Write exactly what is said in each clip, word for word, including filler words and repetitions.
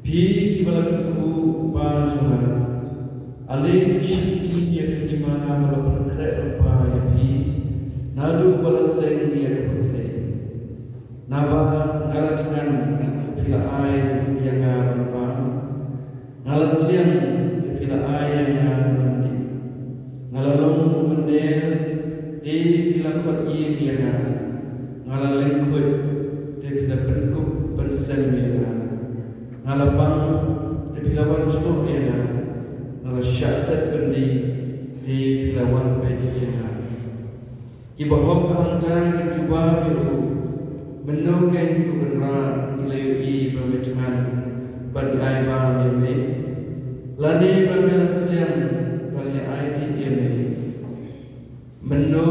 Phi kiba la kyrkhu u Kpa jong nga, ale to shim ïa ka hima ba la pynkhreh lypa ïa phi naduh ba la seng ïa ka pyrthei. Naba nga la thngan te phi la ai ïa nga ban pan, nga la sliang te phi la ai ïa nga ban dih. Nga la long u mynder te phi la khot ïing ïa nga. Nga la lyngkhuid te phi la pynkup pynsem ïa nga. Nga la pang te phi la wan jngoh ïa nga. Nga la shah set byndi te phi la wan peit ïa nga. Kiba hok hangta kin jubab ïa u, mynno keiñ ko Kynrad ngi la ïohi ba me thngan bad ngi ai bam ïa me? Lane ba me la sliang bad ngi la ai dih ïa me? Mynno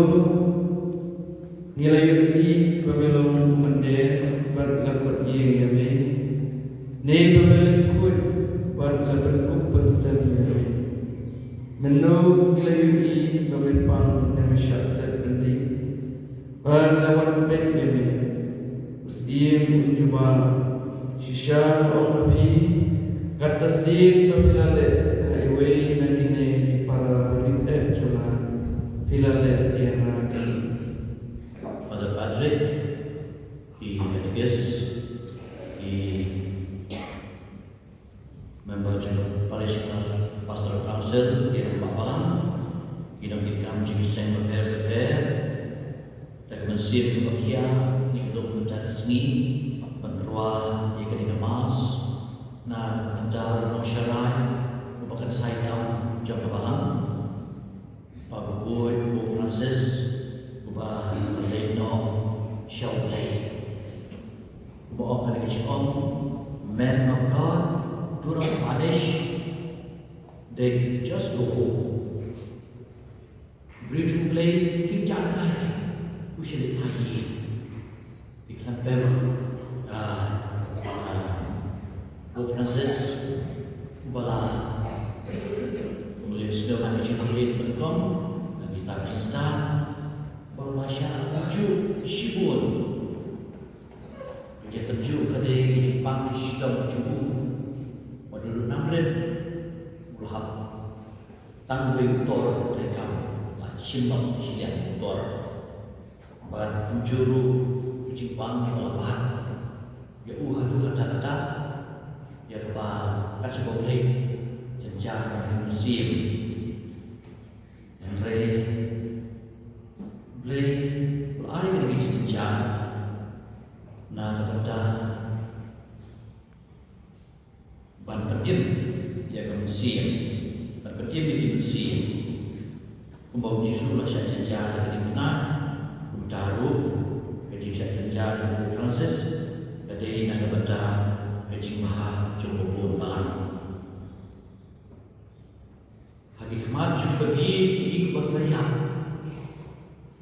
ngi la ïohi ba me long u mynder bad ngi la khot ïing ïa me? Ne ba me lyngkhuid bad ngi la pynkup pynsem ïa me? Mynno ngi la ïohi ba me pang ne me shah set byndi bad ngi la wan peit ïa me? U syiem un jubab, shisha nga ong ha phi, katta sien ba phi la leh ha iwei na kine ki para barit eh jong nga, phi la leh ïa nga kane. Father Patrick, ki katekis, ki member jong ka Parish Council, Pastoral Council, ki rangbah balang, ki nongkitkam jong ki seng bapher bapher, da ka mynsiem kaba khia, ngi ïa ka sngi ban kyrwa ïa kane ka Mass na ka bynta u nongsharai uba kynsai tam jong ka balang, Papa Pope Francis, uba la leit noh sha U Blei. Uba ong ha ka jingong, "Men of God do not vanish, they just go home." Briew jong U Blei kim jah rngai, u shah leit phai ïing. Ki khlem pep, ah, ah, Pope Francis, uba la, uba la ïohsngew ha ka jingkylli nyngkong, na ka bynta ka jingstad, ba u la shah tynjuh shibun. Ka jingtynjuh ka dei ka jingpang shitom jong u. Ba u la nam rit, u la hap tang uwei u tor treikam, la shim noh shiliang u tor. Bad kumjuh ruh ka jingpang ba la bat ïa u haduh katta katta, ïa kaba kat shaba u leit jynjar ka mynsiem. Hynrei U Blei u la ai kane ka jingjynjar na ka bynta ban pynim ïa ka mynsiem, ban pynim ïa ki mynsiem. Kumba U Jisu u la shah jynjar ïa ka diengphna, kumta ruh ka jingshah jynjar jong u Francis ka dei na ka bynta ka jingbha jong u bun balang. Ha ki khmat jong ki babieit ki i kumba ki la ïap.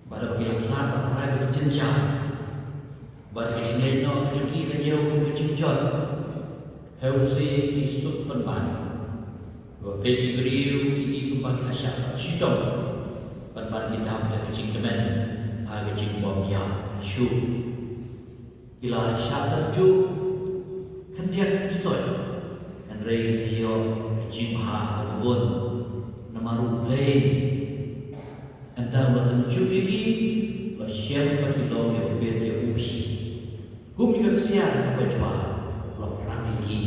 Bad haba ki la khlad, la tharai ba ki jynjar. Bad ka jingïaid noh ka jong ki ka ñiew kum ka jingjot. Hynrei ki suk pynban. Ba peit ki briew ki i kumba ki la shah shitom. Pynban ki dap da ka jingkmen ha ka jingbym ïap shuh. Ki la shah tynjuh khyndiat khynsoit, hynrei ki sa ïoh ka jingbha kaba bun namar U Blei. Ynda u la tynjuh ïa ki, u la shem ba ki long ïa u bit ïa u hi. Kum ïa ka ksiar kaba jwar u la phrang ïa ki,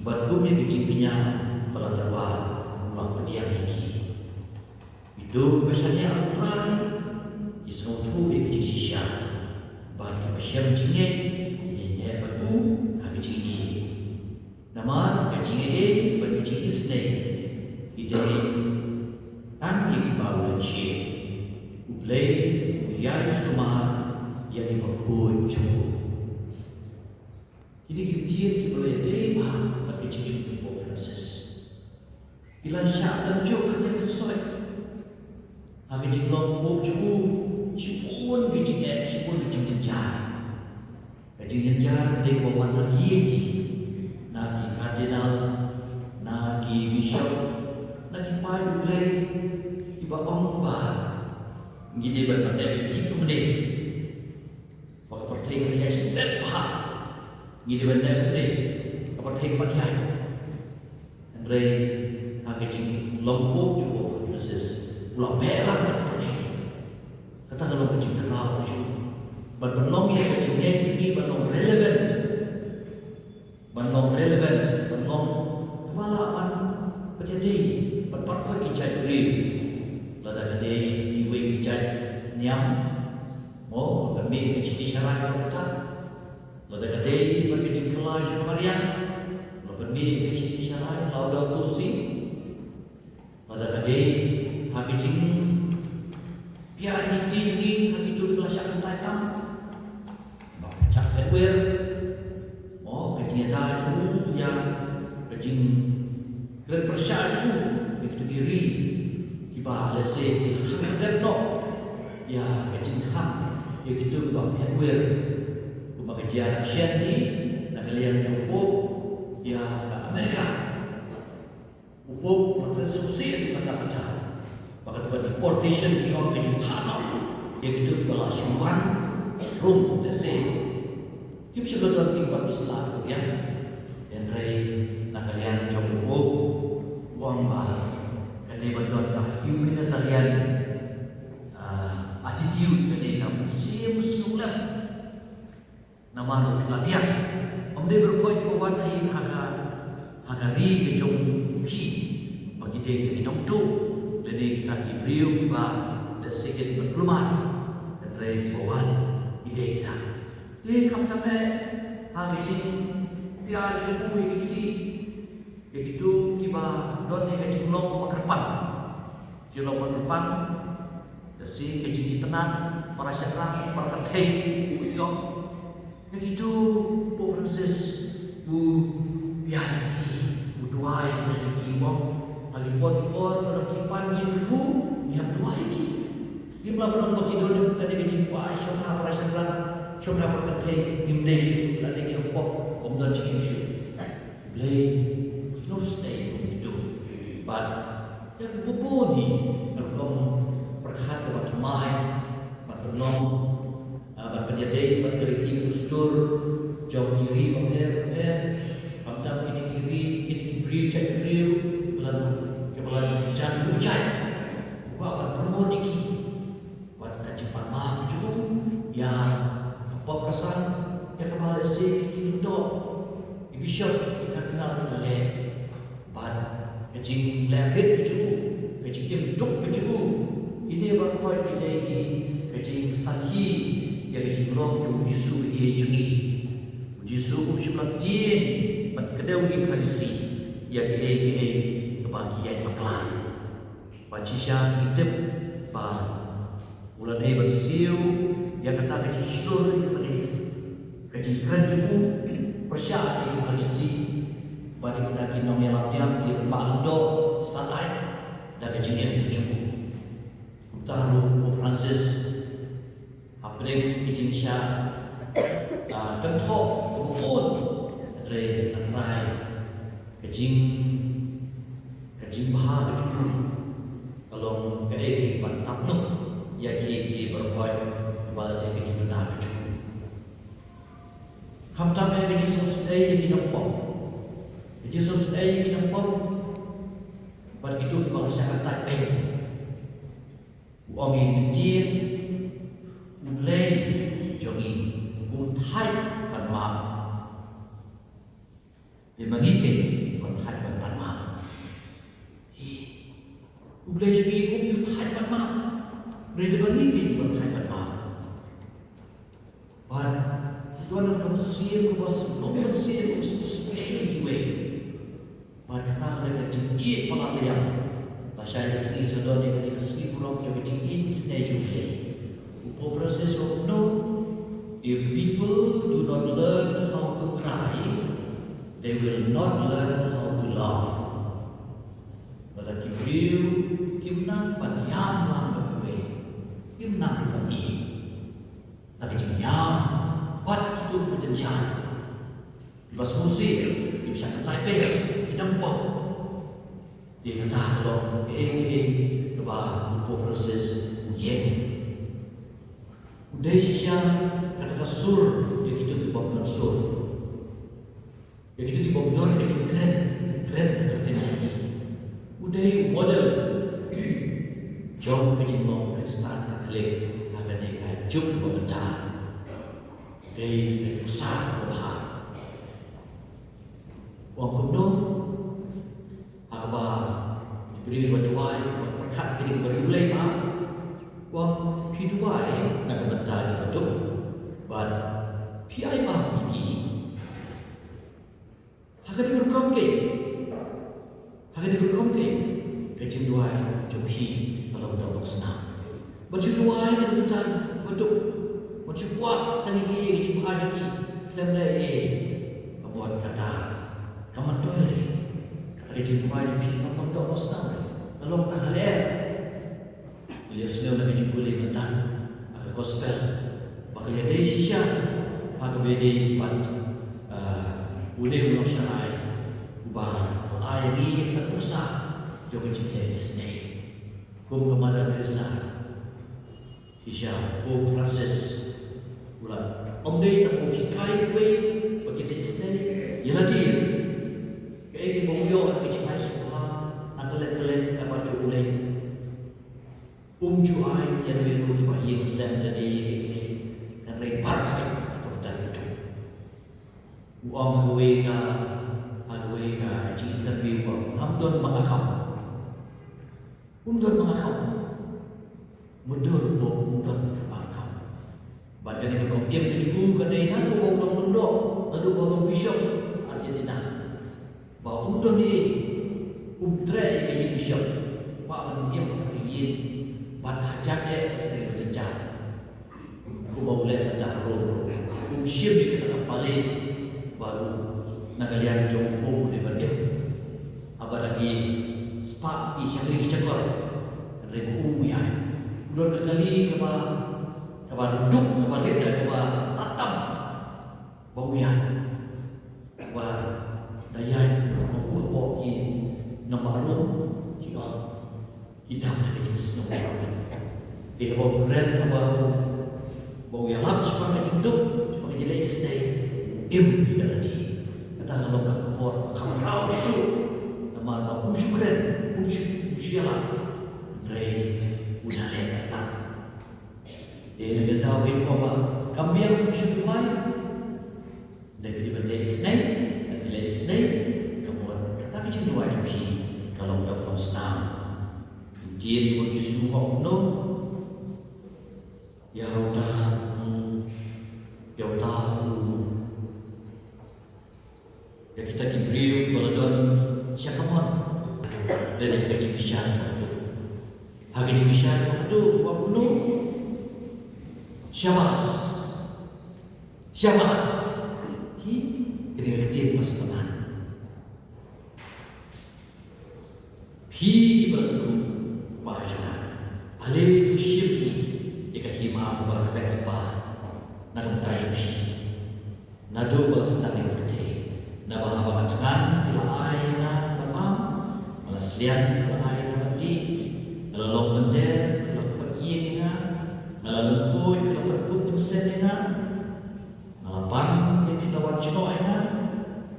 bad kum ïa ka jingkñia ba la tyrwa u la pdiang ïa ki. Kito kiba shaniah ha U Trai ki sngewthuh ïa ka jingshisha, bad kiba shem jingngeit kin ïaineh bad u ha ka jingïeit. Namar ka jingaiei bad ka jingisynei ki dei tang ïa kiba u lynshai. U Blei u ïai sumar ïa kiba khuid jong u. Kine ki ktien kiba la ïadei bha bad ka jingim u Pope Francis. Ki la shah tynjuh khyndiat khynsoit. Ha ka jinglong u Pope jong u, shibun ka jingeh, shibun ka jingjynjar. Ka jingjynjar ka dei kaba wan ha ïing ki, na ki cardinal, na ki bishop, na ki paid U Blei, kiba ong ba ngi dei ban pyndep ïa ki kumne. Ba ka pyrthei ka ïaid step bha. Ngi dei ban leh kumne. Ka Thik pat ïa. Hynrei ha ka jinglong u Pope jong u Pope Francis, u la beh lang na ka pyrthei. Kata ka long ka jingkhlaiñ jong u. Ban pynlong ïa ka jingngeit jong ngi ban long relevant. Ban long relevant, ban long kaba lah ban pynïadei, ban pynkhot ïa ki jait briew. Lada ka dei iwei i jait niam, mo, ban mih ka shithi sharai kata. Lada ka dei ban ka jingkylla sha ka mariang, ban mih ka shithi sharai, Laudato Si. Lada ka dei ha ka jingpyni jong ngi ha kito kiba la shah kyntait tam, ba pynshah pynwer, mo, ka jingïada jong u ïa ka jingkren pyrshah jong u ïa kito ki ri kiba lehse ki la khang kyndet noh ïa ka jingkhang ïa kito kiba pynwer, kumba ka jia na ka shen hi na ka liang jong u Pope ïa ka Amerika. U Pope u la kren sngewsih ïa kata kata. Ba kata ka deportation ki ong ka jingkhang ïa kito kiba la shu wan Rom lehse kim shym la don ki wat Islam ki biang. Hynrei na ka liang jong u Pope u ong ba kane ban don ka humanitarian, ah, attitude kane ka mynsiem sngewlem. Namar u la biang. Ym dei baroh kiba wan ha ka, ha ka ri ka jong phi ba ki dei ki nongtuh lane kita ki briew kiba da sikin ba kulmar. Hynrei kiba wan ki dei kita. Te khamtam eh ha ka jingpyni jong u ïa ki kti. Ïa kito kiba don ïa ka jinglong ba kyrpang. Jinglong ba kyrpang. Da shi ka jingitynnad para shynrang para kynthei u ïoh. Ïa kito u Pope Francis u pynïaid ïa ki, u duwai ïa ki, u ong ha ki por ki por ba ki pan jingkyrkhu ngi hap duwai ïa ki. Ngim lah ban ong ba ki don ïa kane ka jingkwah shynna para shynrang shynna para kynthei ngim dei shuh lane ngim pop ym don jingim shuh. Blei, sngewsih kum kito. Bad ïa ka buku ni ka rukom pyrkhat kaba thymmai bad pynlong, ah, bad pynïadei bad ka riti ka dustur jong ki ri bapher bapher. Khamtam kine ki ri, kine ki briew jait briew, ba la, kiba la jan dujait. U kwah ban promote ïa ki. Bad ka jingpynmap jong u ïa ka pop ka san, ïa kaba lehse ki lyngdoh, ki bishop, ki kardinal ki la leh. Bad ka jingleh rit jong u, ka jingim duk jong u, kine baroh ki dei hi ka jingsakhi ïa ka jinglong jong u Jisu ïa jong ngi. U Jisu um shym la tieng ban kdew ïa ki Pharisi ïa kiei kiei kaba ki ïaid bakla. Bad shisha ngi tip ba u la dei ban siew ïa kata ka jingshlur, ïa kata ka jingkren jong u pyrshah ïa ki Pharisi bad ïa kita ki nongïalap ïap, ïa ki ba lyngdoh, sa ai da ka jingim ka jong u. Kumta ruh u Francis Hapdeng ki jingshah, ah, kynthoh kaba bun, hynrei nga trai ka jing, ka jingbha ka jong u ka long kaei kaei ban tap noh ïa kiei kiei baroh kiba la sdang ka jingduna ka jong u. Khamtam eh ka jingsngewsih ïa ki nongpop, ka jingsngewsih ïa ki nongpop bad kito kiba la shah kyntait beiñ. U ong ïa ki ktien, U Blei jong ngi um thait ban map. Dei ma ngi keiñ ban thait ban, ban map. Hi. U Blei jong ngi um ju thait ban map. Hynrei dei ma ngi keiñ ban thait ban map. Bad ki don ka mynsiem kaba sngewsih, mynsiem kaba sngewsih ïa kiwei. Bad kata ka dei ka jingïeit ba la liang. Lashai ka sngi sa don ïa ka sngi burom jong ka jingïeit isynei jong U Blei. U Pope Francis u ong, if people do not learn how to cry, they will not learn how to love. Lada ki briew kim nang ban ïam lang bad kiwei, kim nang ban ïeit. Na ka jingïam bad kito kiba jynjar, kiba sngewsih, kiba shah kyntait beiñ, ki nongpop. Te kata ka long kaei kaei kaba u Pope Francis u ïeng. U dei shisha kata ka sur ïa kito kiba bym don sur. Ïa kito ki bym don ka jingkren, kren ka kyrteng jong ki. U dei u model jong ka jinglong Khristan Katholik ha kane ka juk ba mynta. U dei u nuksa uba bha. Ong kumno? Ha kaba ki briew ba duwai, ba pyrkhat kine kiba riewblei ba, u ong phi duwai na ka bynta kiba duk, bad phi ai bam ïa ki. Ha kane ka rukom keiñ, ha kane ka rukom keiñ, ka jingduwai jong phi ka long dohnud snam. Bad ju duwai na ka bynta kiba duk, bad ju kwah tang ïa ki, ïa ka jingbha jong ki, khlem leh ei ei. Ka mut kata ka myntoi re, kata ka jingduwai jong phi kam long dohnud snam re, ka long tang haleh. Ngi la ïohsngew na ka jingpule mynta ha ka gospel ba ka la dei shisha ha kaba ïadei bad, ah, u dei u nongsharai uba la ai ïa ngi ka nuksa jong ka jingleh isynei. Kum ka Mother Teresa, shisha Pope Francis u la, ym dei tang u hikai uwei ba kin leh isynei, ïa lade kaei kaba u ïoh na ka jingai sngewbha na ka leh ka leh kaba jong u leh. Um ju ai ïa kiwei ruh kiba ïeng sem lade ïa kiei kiei, hynrei baroh hi ha ka bynta jong u. U ong ha kawei ka, ha kawei ka jinginterview ba ngam don ba nga kham. Um don ba nga kham. Mutdur ba um don ba nga kham. Bad kane ka rukom im ka jong u ka dei naduh ba u long lyngdoh, naduh ba u long bishop Argentina. Ba um don ei, um treh ïa ka ïing bishop, kwah ban im ha ka ïing, bad hajan eh ha ka ïing ba jynjar. Kumba u leh mynta ha Rome, um shim ïa kata ka palace ba u, na ka liang jong u u dei ban im. Haba da ki spah ki shakri ki shakor, hynrei ba um u ïaid. U don ka kali kaba, kaba reduh, kaba rit, kaba tam tam. Ba u ïaid, ba da ïaid, ba u hapoh ki nongbah Rom, ki ong, ki dap da ka jingsngew. Te haba u kren, haba u, ba u ïalap shaphang ka jingduk, shaphang ka jingleh isynei, u im ïa lade. Kata ka long ka khubor kaba kham khraw shuh. Namar ba um shu kren, um shu, um shu ïalap, hynrei u da leh kata. Te na ka daw hi kumba kam biang, phi shu duwai. Lada phi dei ban leh isynei, lada phi leh isynei, ka mut kata ka jingduwai jong phi ka long dohnud snam. Ktien U Jisu u ong kumno? Ïa uta, ïa uta u Ïa kita ki briew kiba la don sha kamon. Lane ha ka jingbishar kaba khatduh. Ha ka jingbishar kaba khatduh, u ong kumno? Shabas. Shabas. Ki, kane ka ktien ba sngewtynnat. Phi kiba la kyrkhu, Kpa jong nga, balei phi shim ïa ka hima kaba la khmih lypa na ka bynta jong phi? Naduh ba la sdang ïa ka pyrthei, naba haba nga thngan phi la ai ïa nga ban bam, nga la sliang phi la ai ïa nga ban dih, nga la long bynta phi la khot ïing ïa nga, nga la lyngkhuid phi la pat buh mynsiem ïa nga, nga la pang te phi la wan jngoh ïa nga,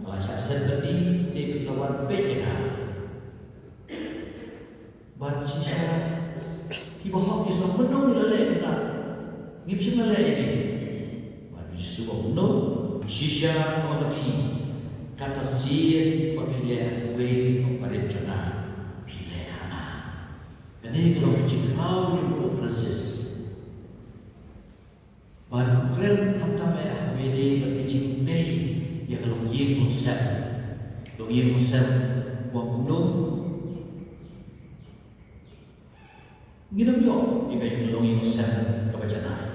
nga la shah set bati te phi la wan peit ïa nga. Bad shisha, phi bahok phi sngewthuh mynno ngi la leh kumta? Ngim shym la leh ïa ki. Bad U Jisu u ong kumno? Shisha nga ong ïa phi, kata sien ba phi leh ha uwei u barit jong nga, phi leh ha nga. Kane ka long ka jingkhraw jong u Pope Francis. Bad u kren khamtam eh ha kaba ïadei bad ka jingtei ïa ka longïing longsem. Longïing longsem u ong kumno? Ngin ym ïoh ïa ka longïing longsem kaba janai.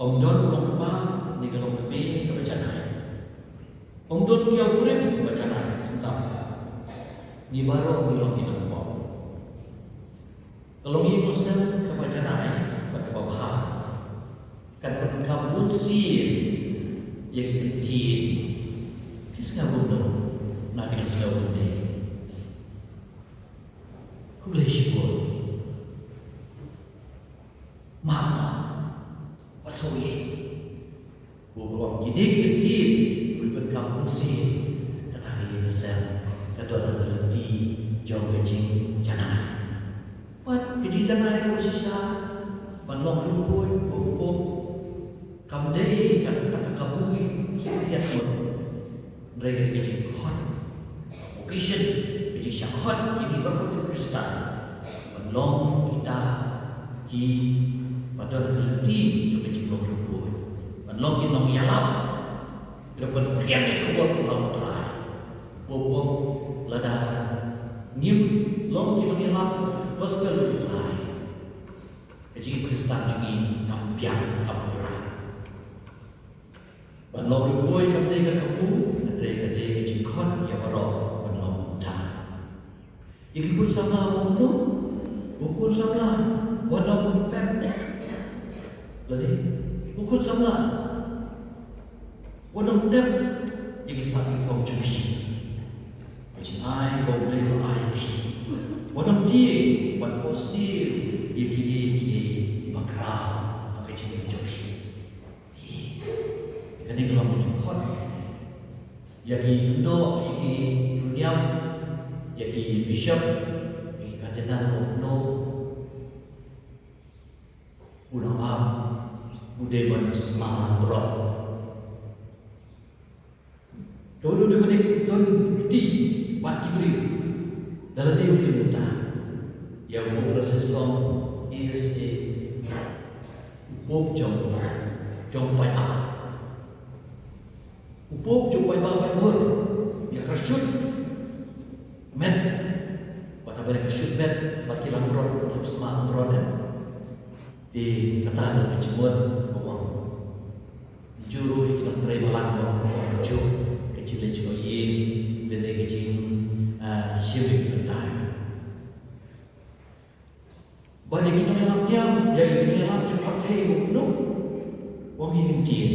Ym don u longkpa ne ka longkmie kaba janai. Ym don kiaw kurim kaba janai, khamtam. Ngi baroh ngi long ki nongpop. Ka longïing longsem kaba janai bad kaba bha kan pynkam bunsien ïa ki ktien. Phi sngew kumno? Na ki nang sngew kumne. Khublei shibun. Map noh. Wat sngewieit. Ïa ki ktien, u pyndonkam u si, kata ka ïing ka sem, ka don ha ka lynti jong ka jingjanai. Bad ka jingjanai ruh shisha, ban long riewkhuid, bok bok, kam dei kata ka kabu ïa ki ïathuh. Hynrei ka dei ka jingkhot, vocation, ka jingshah khot ïa ngi baroh ki Khristan ban long kita kiba don ha ka lynti jong ka jinglong riewkhuid, ban long ki nongïalap kiba pynphriang ïa ka khubor kaba bha U Trai. Bok bok, lada ngim long ki nongïalap gospel U Trai, ka jingim Khristan jong ngi kam biang, kam pura. Ban long riewkhuid kam dei ka kabu, hynrei ka dei ka jingkhot ïa baroh ban long kumta. Ïa ki khun samla, u khun, u khun samla, wat nym pep. Lane, u khun samla, wat nym pep ïa ki sap ïa ki pom jong phi. Ka jingai ba U Blei u la ai ïa phi. Wat nym tieng ban phohsniew ïa kiei kiei ba khraw ha ka jingim jong phi. Kane ka long ka jingkhot ïa ki lyngdoh, ïa ki riewniam, ïa ki bishop, ïa ki cardinal, kumno u nongap u dei ban sma langbrot. Te u dei ban don kti bad ki briew. Da lade u dei mynta, ïa u Pope Francis long, he is a, u Pope jong, jong paidbah. U Pope jong paidbah, paidbah. Ïa ka shut met. Bad haba ka shut met bad ki langbrot, u sma langbrot, eh. Te kata ka jingmut ka wan. Ju ruh ïa ki nongtrei balang ba ong ju ka jingleh jingïeit lane ka jing, ah, shim ïa ki bynta. Ba ïa ki nongïalap niam, ïa ki nongïalap jong ka pyrthei, u ong ïa ki ktien.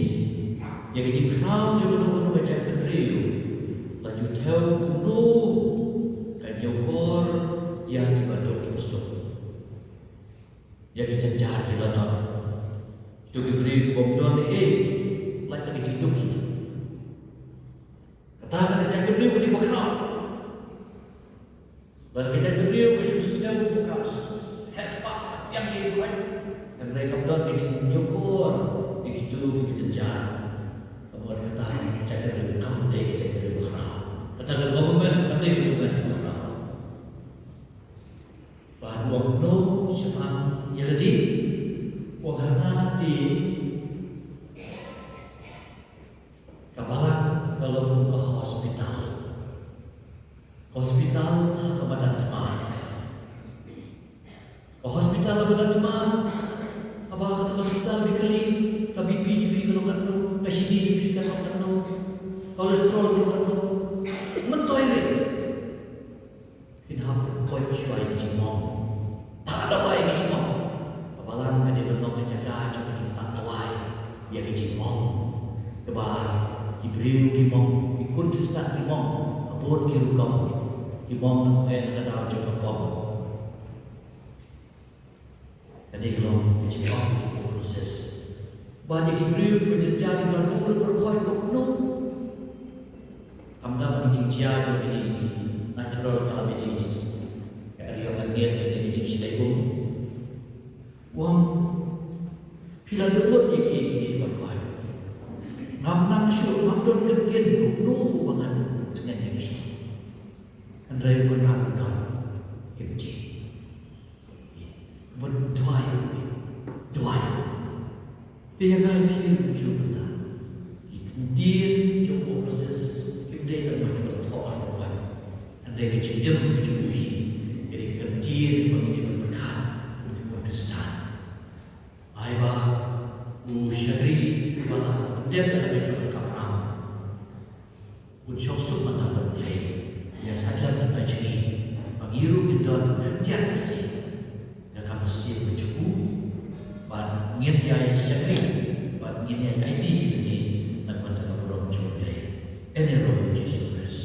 Ïa ka jingkhraw jong kano kano ka jaitbynriew la ju thew kumno kan ïakor ïa kiba duk kiba suk. Ïa ki jynjar ki la don. Kito ki briew ki bym don ei ei, lait da ka jingduk hi. Kata ka jaitbynriew ka dei ba khraw. Lada ka jaitbynriew ka shu sngew ka heh spah, ïeng ïeng khraw, hynrei kam don ka jingïakor ïa kito kiba jynjar, ka mut kata ka jaitbynriew kam dei ka jaitbynriew ba khraw. Kata ka government kam dei ka government ba khraw. Bad u ong kumno shaphang ïa lade? U ong, ha nga te ka balang ka long kum ka hospital. Ka hospital ha ka madan thma. Ka hospital ha ka madan thma. Haba ka hospital phi kylli, ka B P jong phi ka long katno, ka shini jong phi ka long katno, cholesterol ka long katno. Myntoi re. Phin hap ban koit shuwa ïa ka jingmong. Tah dawai ïa ka jingmong. Ka balang ka dei ban long ka jaka jong ka jingtah dawai ïa ka jingmong. Kaba ki briew ki mong, ki khun Khristan ki mong ha bun ki rukom. Ki mong na ka, eh, na ka daw jong ka pop. Kane ka long ka jingong jong u Moses. Ba ïa ki briew kiba jynjar, kiba la bun pyrkhoi, ba kumno. Kam dei ban ïa ki jia jong ki natural calamities, ka eriong ka ngiat, ka jingshlei bun. U ong, phi la leh lut ïa ki, ïa ki pyrkhoi. Ngam nang shuh, ngam don kyntien kumno ba ngan tngen ïa phi. Hynrei u Kynrad u don kyntien. Bad duwai, duwai. Te ïa nga ïa phi ruh kumjuh mynta. Ki ktien jong u Moses kim dei tang ban thoh ha ka Baibl. Hynrei ka jingim ka jong u hi, ka dei ka ktien ba ngin ïa pyrkhat kum ki Khristan. Ai ba u shakri ba la dep da ka jong ka Abraham. Un shong suk mynta bad U Blei. Ïa sa ïa ka jingim ba ngi ruh ngin don khyndiat mynsiem da ka mynsiem ka jong u. Bad ngin ïa shakri bad ngin ïa aiti ïa ka jingim na ka bynta ka burom jong U Blei. Ïa ïaroh ïa U Jisu Khrist.